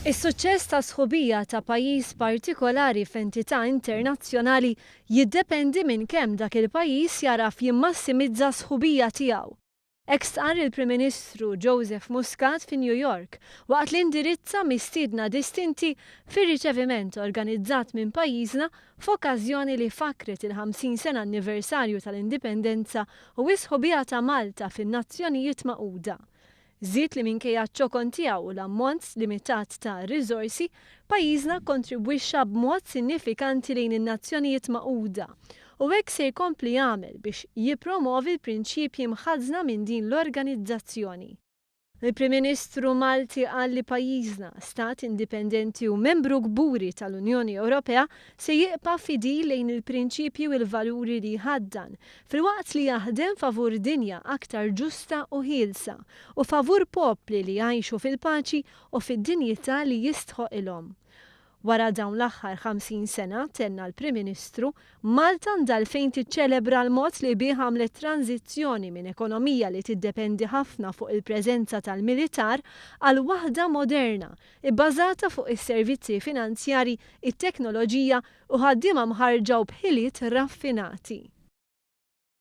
Is-suċċess ta' sħubija ta' pajjiż partikolari f'entità internazzjonali jiddependi minn kemm dak il-pajjiż jagħraf jimmassimizza s-sħubija tiegħu. Hekk stqarr il-Prim Ministru Joseph Muscat fi New York waqt li indirizza mistiedna distinti fir-riċeviment organizzat minn pajjiżna f'okkażjoni li fakkret il-50 sena anniversarju tal-Indipendenza u s-sħubija ta' Malta fin-Nazzjonijiet Magħquda. Żied li minkejja ċ-ċokon tiegħu u l-ammont limitat ta' riżorsi, pajjiżna kkontribwixxa b'mod sinnifikanti lejn in-Nazzjonijiet Magħquda u hekk se jkompli jagħmel biex jippromovi l-prinċipji mħaddna minn din l-organizzazzjoni. Il-Prim Ministru Malti qal li pajjiżna, stat indipendenti u membru kburi tal-Unjoni Ewropea, se jiqpa' fidil lejn il-prinċipji u l-valuri li jħaddan, filwaqt li jaħdem favur dinja aktar ġusta u ħielsa, u favur popli li jgħixu fil-paċi u fid-dinjità li jistħoqilhom. Wara dawn l-aħħar 50 sena, tenna l-Prim Ministru, Malta għandha għalfejn tiċċelebra l-mod li bih għamlet tranżizzjoni minn ekonomija li tiddependi ħafna fuq il-preżenza tal-militar għal waħda moderna, ibbażata fuq is-servizzi finanzjarji, it-teknoloġija u ħaddiema mħarrġa u b'ħiliet raffinati.